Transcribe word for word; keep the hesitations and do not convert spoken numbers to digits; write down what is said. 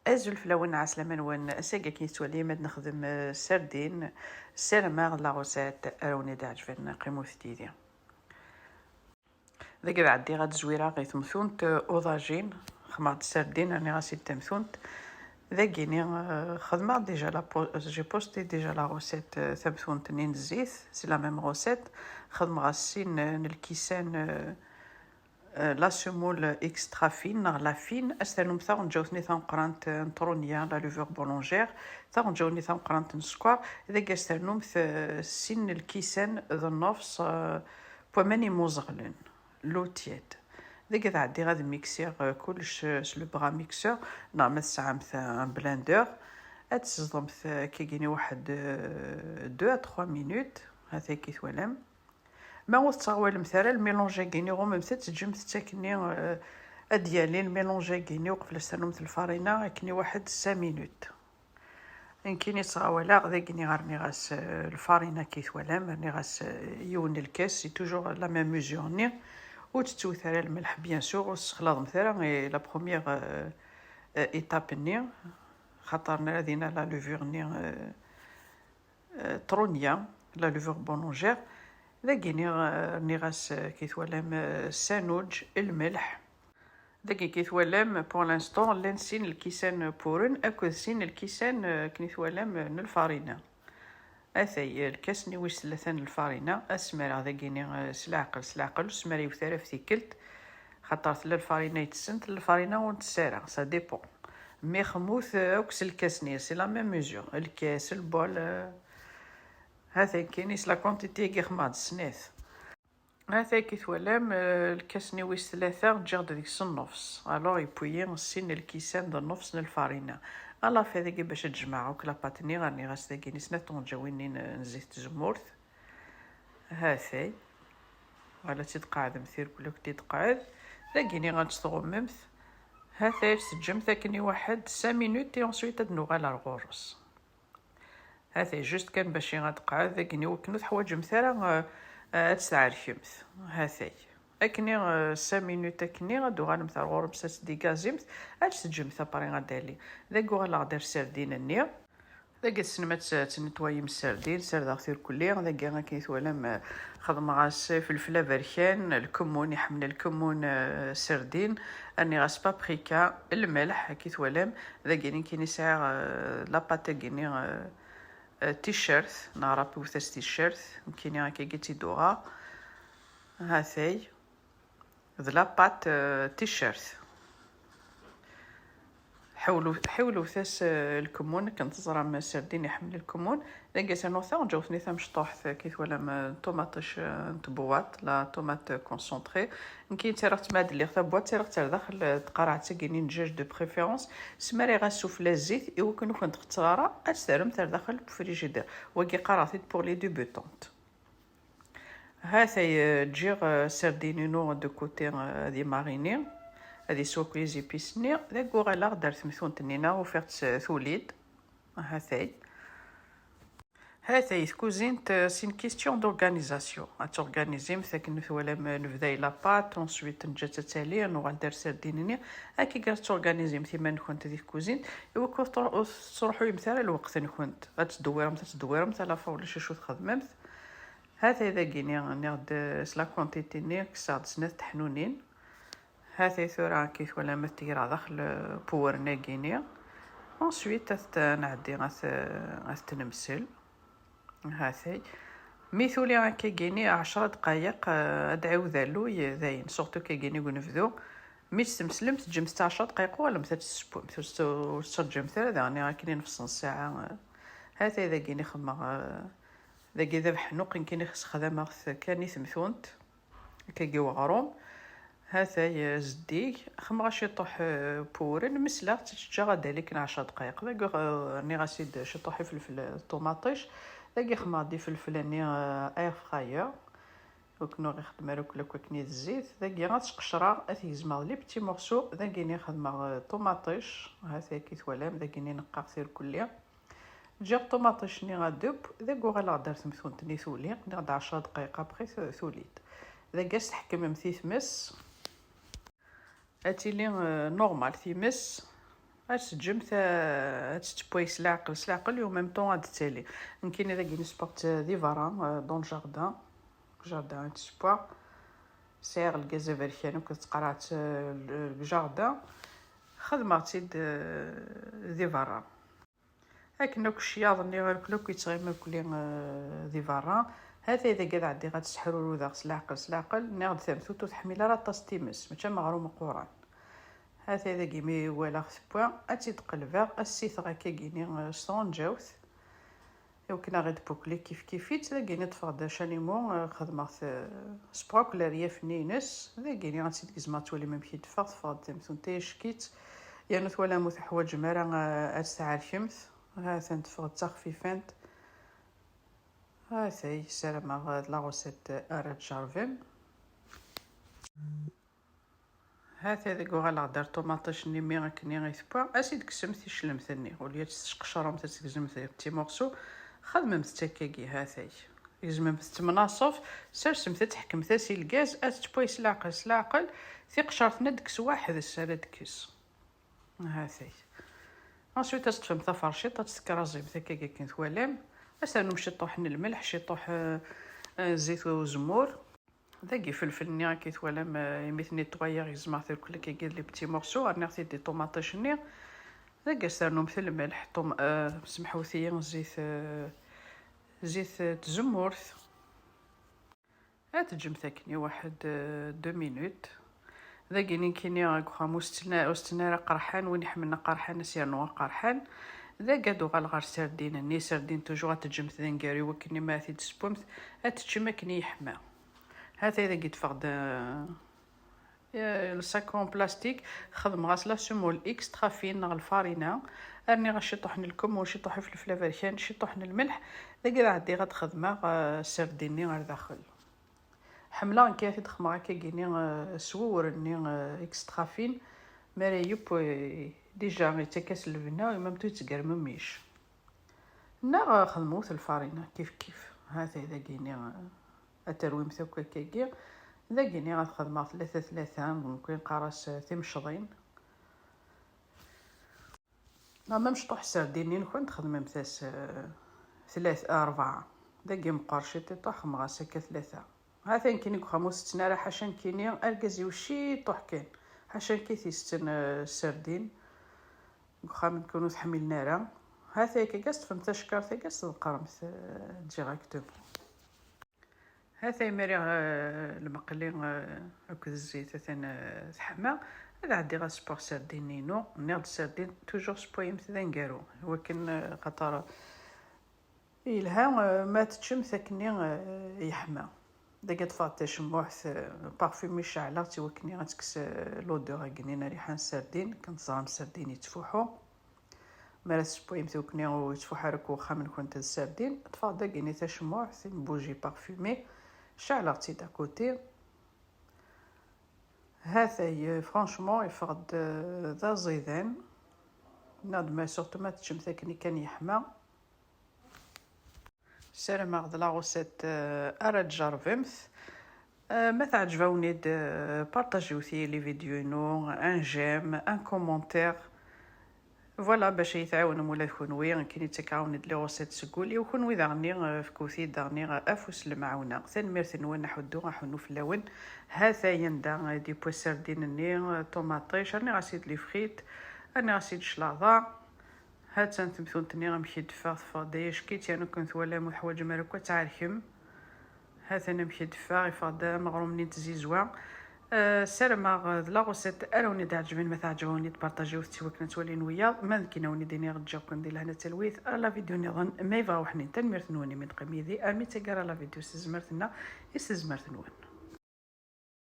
Azul fell-awen, ɛeslama-nwen. Ass-agi akken yettwalim ad nexdem, eh, sardine. Ssarameɣ la recette ara wen-d-ɛeǧben, qqimet yid-i. Dagi ad ɛeddiɣ ad zwireɣ i temtunt, eh, uḍajin. Xedmeɣ-d sardine, rniɣ-as-id tamtunt. Dagini, eh, xedmeɣ déjà la po-, j'ai posté déjà la recette, eh, tamtunt-nni n zzit, c'est la même recette. Xedmeɣ-as sin, eh, n lkisan, eh, eh, la semoule extra fine neɣ la fine, ad s-ternum taɣenǧawt-nni tameqqrant, eh, n trunya, la levure boulangère, taɣenǧawt-nni tameqqrant n sskeṛ, dagi ad s-ternum, eh, sin n lkisan d nnefs, eh, n waman imuẓeɣlen, l'eau tiède. Dagi ad ɛeddiɣ ad miksiɣ, eh, kullec, eh, s le bras mixeur, neɣ ma tesɛamt, eh, un blender, ad tezḍemt, eh, akkagini waḥed, eh, deux à trois minutes, ha-t-agi twalam. Ma ur tettɣawalemt ara, lmilanj-agi-nni ɣummet-t, teǧǧemt-t akkenni, eh, ad d-yali lmilanj-agi-nni uqbel ad s-ternumt lfarina, akkenni waḥed cinq minutes. Nekkini ttɣawaleɣ, dagini rniɣ-as, eh, lfarina, akka i twalam, rniɣ-as, eh, yiwen n lkas, c'est toujours la même mesure-nni. Ur tettut ara lmelḥ, bien sûr, ur tessexlaḍemt ara, eh, la première, eh, eh, étape-nni, xaṭer nra dina la levure-nni, eh, eh, trunya, la levure boulangère. Dagini, eh, rniɣ-as, eh, akka i twalam, eh, ssɛuǧ, lmelḥ. Dagi akka i twalam, pour l'instant, llan sin lkisan n wuren akked sin lkisan, eh, akken i twalam, eh, n lfarina. Atay, eh, lkas-nni wis tlata n lfarina, ad smareɣ dagini, eh, s leɛqel, s leɛqel, ur smar yiwet ara ɣef tikkelt, xaṭer tella lfarina yettsen, tella lfarina ur ntess ara, ça dépend. Mi xmut, eh, akk s lkas-nni, c'est la même mesure, lkas, lbol, eh, ha-t-an kan, is la quantité-agi xedmeɣ-d snat. Ha-t-agi twalam, eh, lkas-nni wis tlata, ǧǧiɣ-d deg-s nnefs. Alors, yewwi-yi sin lkisan d nnefs n lfarina. Ala, fad-agi bac ad jemɛeɣ akk la pâte-nni, rniɣ-as dagini snat tɣenǧawin-nni n, n zzit n tzemmurt. Ha-t-ay. Wala ad tt-id-tqeɛdemt irkul akk id-tqeɛd. Dagini ad tt-tɣummemt. Ha-t-ay, ad tt-teǧǧemt akken i waḥed cinq minutes et ensuite ad nuɣal ar ɣur-s. Ha-t-ay, juste kan bac i ad tqeɛɛed, akken i wakken ur teḥwaǧemt ara, eh, eh, ad tt-tɛerkemt. Ha-t-ay. Akken i, eh, cinq minutes akken i ad d-tuɣalemt ar ɣur-s, ad tt-dégazimt, ad tt-teǧǧemt après ad d-tali. Dagi uɣaleɣ-d ar sserdin-nni. Dagi tessnem ad tt-, ad tennetwayem sserdin, serdeɣ-t irkelli. Dagi akken i twalam, eh, xedmeɣ-as ifelfel aberkan, lkemmun, iḥemmel lkemmun, eh, sserdin, rniɣ-as paprika, lmelḥ, akken i twalam. Dagi nekkini sɛiɣ, eh, la pâte-agi-nni, eh, eh, t-shirt, neɣ rap iwet-as t-shirt, nekkini akkagi tt-id-uɣeɣ. Ha-t-ay. D la pâte, eh, t-shirt. Ḥewlu-, ḥewlewt-as, eh, lkemmun, akken teẓram sserdin iḥemmel lkemmun. Dagi ad ternu taɣenǧawt-nni tamecṭuḥt, akken i twalam, eh, ṭumaṭic, eh, n tbuwaṭ, la tomate concentrée. Nekkini ttarraɣ-tt, ma ad lliɣ tabwaṭ, ttarraɣ-tt ar daxel, eh, tqerɛet-agi-nni n djaj de préférence. Smariɣ-as sufella zzit, i wakken ur kent-txetter ara, ad tt-terremt ar daxel n frigidaire. Wagi qqareɣ-t-id pour les débutantes. Ha-t-ay, eh, ǧǧiɣ, eh, sserdin-inu de côté, eh, ad imarini, ad iswa akk les épices-nni. Dagi uɣaleɣ-d ar temtunt-nni, neɣ ufiɣ-tt, eh, tuli-d. Ha-t-ay. Ha-t-ay, tkuzint, eh, c'est une question d'organisation. Ad torganizimt akken twalam, eh, nebda i la pâte, ensuite neǧǧa-tt ad tali, nuɣal-d ar sserdin-nni. Akkagi ad torganizimt iman-nkent di tkuzint, i wakken ur tettru-, ur tettruḥuyemt ara lweqt-nkent. Ad tdewwiremt, ad tdewwiremt, à la fin ulac acu txedmemt. Ha-t-ay dagini, nniɣ-d, eh, s la quantité-nni, kkseɣ-d snat teḥnunin. Ha-t-ay tura, akka i twalam, ad t-greɣ daxel, eh, n uwren-agi-nni. Ensuite, ad t-, nɛeddi, ad t-, ad t-nemsel. Ha-t-ay. Mi tuli akkagi-nni ɛecra dqayeq, eh, ad d-ɛiwed alluy, eh, dayen, surtout akkagi-nni deg unebdu. Mi tt-temslem, teǧǧem-tt ɛecra dqayeq, uɣalemt ad tt-tessewwemt. Ur tt-, ur tt-teǧǧemt ara daɣen akken i nefṣ n ssaɛa, eh. Ha-t-ay dagini xemmeɣ, eh, dagi d abeḥnuq, nekkini sexdameɣ-t kan i temtunt. Akkagi weɣrum. Ha-t-ay, eh, zeddig. Xemmeɣ ciṭuḥ, eh, n uwren. Mesleɣ-tt, ǧǧiɣ ad d-tali kan ɛecra dqayeq. Dagi, eh, rniɣ-as-id ciṭuḥ ifelfel, eh, ṭumaṭic. Dagi xemmeɣ-d ifelfel-nni, eh, air fryer. Ur ken-ur ixeddem ara akk akk akken i d zzit. Dagi ad tt-qecreɣ, ad t-gezmeɣ d les petits morceaux. Dagini xedmeɣ, eh, ṭumaṭic. Ha-t-ay akka i twalam. Dagini neqqaɣ-t irkelli. Ǧǧiɣ ṭumaṭic-nni ad deb, dagi uɣaleɣ-d ar temtunt-nni tuli, nniɣ-d ɛecra dqayeq après t-, tuli-d. Dagi ad s-tḥekmemt i tmes, ad tili, euh, normal times. Ad teǧǧemt, eh, ad tettewway s leɛqel, s leɛqel, et en même temps ad d-tali. Nekkini dagi ssewweɣ-tt di berra, eh, dans le jardin. Deg jardin i ssewweɣ. Sɛiɣ lgaz aberkan akked tqerɛet, eh, deg jardin. Xedmeɣ-tt-id, eh, di berra. Akken akk ccyaḍ-nni irkel akk yettɣimi irkelli, eh, di berra. Hatay dagi ad ɛeddiɣ ad tt-sseḥrurudeɣ s leɛqel, s leɛqel. Nniɣ-d tamtunt ur teḥmil ara aṭas times, mačči am aɣrum uquran. Hatay dagi mi walaɣ tewwa, ad tt-id-qelbeɣ, ad ssiteɣ akkagini, eh, s tɣenǧawt. Iwakken ad ɣ-id-tbukli kif kif-itt, dagini ṭṭfeɣ-d acanimu, eh, xedmeɣ-t, eh, ssewweɣ akk leryaf-nni-ines, dagini ad tt-id-gezmeɣ, ad twalim amek i d-teffeɣ, teffeɣ-d tamtunt tayeckit, yernu twalam ur teḥwaǧem ara, eh, ad tt-tɛerkemt, ha-t-an teffeɣ-d d taxfifant. Hatay, ssarameɣ d la recette ara tjerrbem. Hatay deg uɣaleɣ-d ar ṭumaṭic-nni mi akken i tewwa, ad tt-id-tekksemt ticlemt-nni, au lieu ad tt-tesqecremt, ad tt-tgezmemt deg petits morceaux, xedmemt-tt akkagi, hatay. Gezmemt-tt menaṣef, sersemt-tt, ḥekmet-as i lgaz, ad tettewway s leɛqel, s leɛqel, tiqecert-nni ad d-tekkes weḥd-s, ara d-tekkes. Hatay. Ensuite, ad teṭṭfem taferciṭ, ad tt-tekraẓemt akkagi akken twalam. Ad ternum ciṭuḥ n lmelḥ, ciṭuḥ, eh, eh, zit uzemmur. Dagi ifelfel-nni akka i twalam, eh, imi t-nettoyaɣ, gezmeɣ-t irkel akkagi d les petits morceaux, rniɣ-t-id di ṭumaṭic-nni. Dagi ad s-ternum lmelḥ, ṭum-, eh, semḥewt-iyi, zit, eh, zit, eh, tzemmurt. Ad teǧǧemt akken i waḥed, eh, deux minutes. Dagi nekkini deg uxxam ur setten-, ur setten ara aqerḥan, win iḥemmlen aqerḥan ad s-yernu aqerḥan. Dagi ad uɣaleɣ ɣer sardine-nni, sardine toujours ad teǧǧemt d aneggaru i wakken ma ad t-id-tessewwemt, ad teččem akken i yeḥma. Hatay dagi ṭṭfeɣ-d, eh, eh, le sac en plastique, xedmeɣ-as la semoule extra fine neɣ lfarina, rniɣ-as ciṭuḥ n lkemmun, ciṭuḥ ifelfel aberkan, ciṭuḥ n lmelḥ, dagi ad ɛeddiɣ ad xedmeɣ, eh, sardine-nni ar daxel. Ḥemmleɣ nekk ad t-id-xedmeɣ akkagini, eh, s wewren-nni, eh, extra fine, mi ara yeww, eh, déjà yettak-as lebna, en même temps yettgermemic. Neɣ, eh, xedmeɣ-t lfarina, kif kif. Hatay dagini, eh, ad terwimt akk akkagi. Dagini ad xedmeɣ tlata tlata, nekkni neqqar-as, eh, timecḍin. Neɣ ma mecṭuḥ sardine-nkent, xedmemt-as, eh, tlata, eh, rebɛa. Dagi meqqer ciṭiṭuḥ, xedmeɣ-as akka tlata. Hatan kini deg uxxam ur setten ara, ḥaca nekkini argaz-iw ciṭuḥ kan. Ḥaca nekk i t-isetten, eh, sardine. Deg uxxam nekkni ur t-ḥmilen ara. Hata akka, gas ṭṭfemt tacekkart-agi, gas tḍeqqremt, eh, directement. Hata imi riɣ, eh, lmeqli, eh, akked zzit, atan, eh, teḥma. Ad ɛeddiɣ ad ssewweɣ sardine-inu. Nniɣ-d sardine, toujours ssewwayemt d aneggaru. Iwakken, eh, xaṭer yelha, eh, ma teččemt akkenni, eh, yeḥma. Dagi ṭṭfeɣ-d tacemmuḥt, eh, parfumée, ceɛleɣ-tt iwakken ad tekkes, eh, l'odeur-agi-nni n rriḥa n sardine. Akken teẓram sardine yettfuḥu. Mi ara tessewwayemt iwakken ur yettfuḥ ara akk uxxam-nkent d sardine, ṭṭfeɣ-d dagi-nni tacemmuḥt, une bougie parfumée, ceɛleɣ-tt-id à côté. Hatay, franchement, yeffeɣ-d, eh, d aẓidan. Nniɣ-d ma surtout ma teččemt akken kan yeḥma. Ssarameɣ d la recette, eh, ara tjerrbemt. Eh, ma teɛǧeb-awen-id, eh, partagiwt-iyi les vidéos-inu, un j'aime, un commentaire. Voilà, bac ad iyi-tɛiwnem ula d kunwi, akken i ttak-awen-id les recettes seg wul-iw. Kunwi daɣen, eh, fkut-iyi daɣen, eh, afus n lemɛawna. Tanemmirt-nwen, aḥuddu, aḥunnu fell-awen. Hatay anda, eh, d-yewwa sardine-nni, eh, ṭumaṭic, rniɣ-as-id les frites, rniɣ-as-id cclaḍa. Hattan temtunt-nni amek i d-teffeɣ, teffeɣ-d ay acki-tt, yernu akken twalam ur teḥwaǧem ara akk ad tɛerkem. Hattan amek i d-teffeɣ, yeffeɣ-d am aɣrum-nni n tzizwa. Eh, ssarameɣ, eh, d la recette ara wen-id-ɛeǧben, ma teɛǧeb-awen-id partagiwt-tt iwakken ad twalin wiyaḍ, ma d nekkini ad wen-id-iniɣ ǧǧiɣ-ken di lehna d talwit, ar la vidéo nniḍen, ma yebɣa weḥnin. Tanemmirt-nwen imi d-teqqim yid-i, armi d taggara la vidéo s tezmert-nneɣ, i s tezmert-nwen.